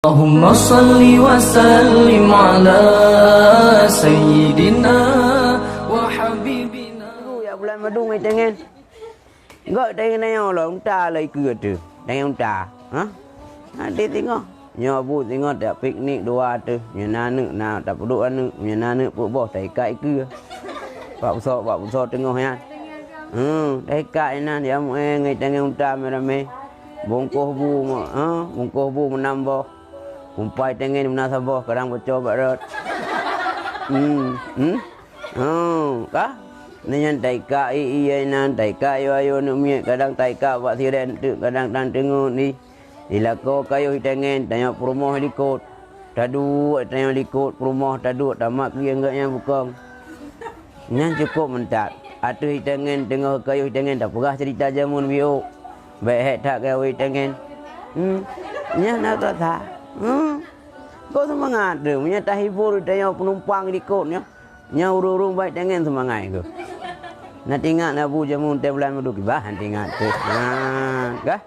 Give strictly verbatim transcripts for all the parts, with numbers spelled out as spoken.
Allahumma salli wa sallim ala sayyidina wa habibina. Geuh jak bulan madu ngon tangen. Gak tangen nyoe lom, unta lom ikeue teuh. Tangen unta. Ha? Até singoh. Nyoe bu singoh tak piknik dua teuh. Nyoe na aneuk na tapeuduek aneuk. Nyoe na aneuk peuet boh taikat ikeue. Bak busoe, bak busoe teungoh nyan. Hmm, taikat inan, ya mueng ngon tangen unta ramé-ramé. Bungkôh bu, ha? Bungkôh bu meunam boh. Umpai tangen meunasabah kadang boco bak rot. Hmm, hmm. Oh, ka? Nyan taika ié-ié inan, taika ayo-ayo aneuk miet, kadang taika bak sirén teuk, kadang tan teungeut ni. Di lakoe kayoh itangen, tanyoe peurumoh likot. Taduek tanyoe likot peurumoh, taduek tamat keu nyang bukong. Nyan cukôp mantap. Ateueh itangen, teungoh kayoh itangen, tapeugah ceurita jameun biôk. Bèk hék that keu awai itangen. Hmm. Nyan na rasa. Hmm. Kok seumangat tu, meunyoe tahibur tanyoe peunumpang likot nyoe. Nyan ureueng-ureueng bak itangen seumangat tu. Na tingat na bu jameun teuh bulan madu kiban han tingat teuh. Ha, kah?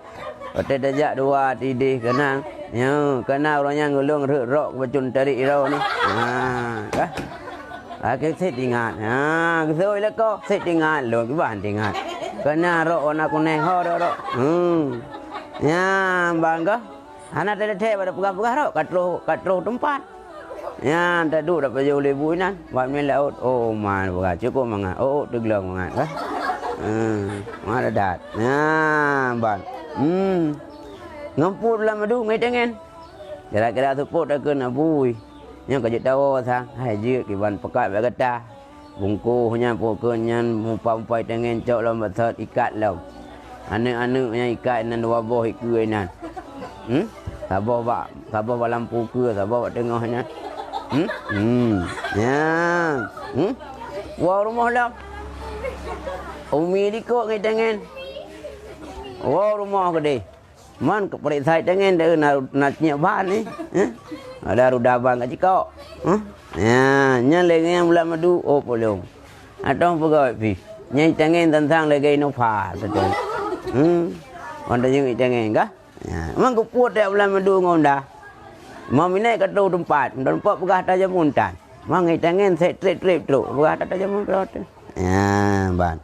Watèe tajak dua tideh keunan. Nyoe, keunan uroe nyan ulôn rhot rok keu bacut tarék droe ni. Ha, kah? Akhé sép tingat. Ha, geuseuôt lakoe, sép tingat lôn, kiban han tingat. Keunan rok warna kunéng, ho rok-rok. Hmm. Nyan ban kah? Hana teudetek bak tapeugah-peugah rot, ka troh, ka troh teumpat. Nyan taduek tapajoh lé bu inan, bak mé laôt. Oh, ma peugah, cukôp mangat. Oh, oh, teuglong mangat, kan? Hmm, mangat that. Nyan, ban. Hmm. Ngon pue lam madu, ngon itangen. Kira-kira seupôt takheun abui. Nyoe ka jeuet tawoe sang, hai jeuet kiban peukat bak gata. Bungkôh nyan pokon nyan mupa-mupa itangen cok lom bak sot ikat lom. Aneuk-aneuk nyan ikat nan dua boh ikeue nan. Hmm? Saboh bak, saboh bak lampu keue, saboh bak teungoh nyan. Hmm? Hmm. Nyan. Hmm? Woe rumoh lom. Umi likot ngon itangen. Woe rumoh keudeh. Man keu peuriksa itangen deuh na, na ciek ban ni. Eh? Ada ruda ban ka jikok. Eh? Ya, nyan lé ngon bulan madu, oh, polong. Atong peugah pih. Nyan itangen tantang lagèe Innova, betul. Hmm. Wan tajeueng itangen kah? Ya, man keu pue tajak bulan madu ngon dah. Mau minai ka troh teumpat, teumpat peugah tajak muntan. Man ngon itangen sép trép-trép trok, peugah tajak muntan. Ya, ban.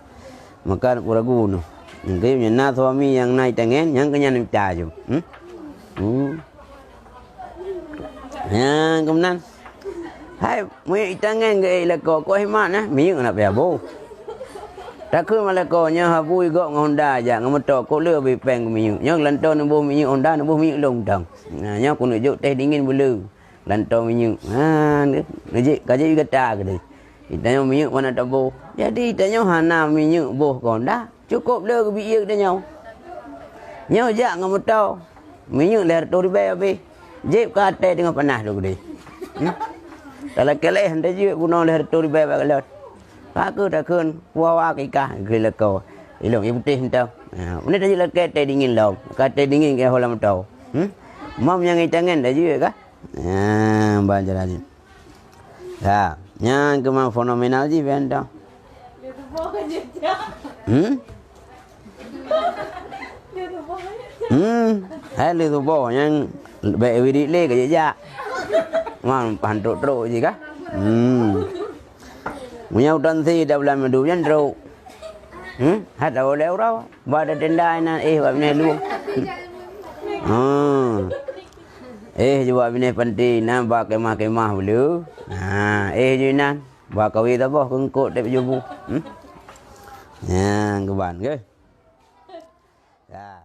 Maka pue ragu noh. Nyang keu nyan na suami nyang na itangen, nyang keu nyan mita ju. Hmm? Hmm. Nyang keu meunan. Hai, meunyoe itangen geuék lakoe, kok hemat nah, minyeuk na payah boh. Takheun bak lakoe, nyoe habu igok ngon honda jak, ngon moto, kok le bri péng keu minyeuk. Nyoe lanto neuboh minyeuk honda, neuboh minyeuk lôn dong. Nah, nyoe keuneuk jok teh dingin beu le. Lanto minyeuk. Ha, neujek, ka jeuet gata keudeh. Itanyoe minyeuk mana taboh. Jadi, itanyoe hana minyeuk boh keu honda. Cukôp le geubi ié geutanyoe. Nyoe jak ngon moto. Minyeuk lhèe reutôh ribèe habéh. Jép ka até teungoh panas lôn keudeh. Hmm? Talakèe lé han tajeuet bunoe lhèe reutôh ribèe bak galon. Ka keuh takheun, puawa keu ikah, keu lakoe. Ilôn ié putéh mantong. Ha, meunan tajeuet lakèe teh dingin lom. Ka teh dingin keu ho lam moto. Hmm? Mam nyang itangen tajeuet kah? Ha, ban jalan jih. Ya, nyan keumang fenomenal jih ben tu. Hmm? Hmm, hai lé tuboh nyang bèk wirit lé ka jijak. Mang pan trok-trok jih kah? Hmm. Meunyoe utan si dak bulan madu nyan trok. Hmm, hat awai lé uroe. Ba ada tenda inan, eh, bak binéh lueng. Hmm. Eh, ju bak binéh panti inan ba kemah-kemah bulu. Ha, eh, ju inan. Ba kawé saboh keu eungkôt tép jubu. Hmm? Nyan keuban, ke? Ya.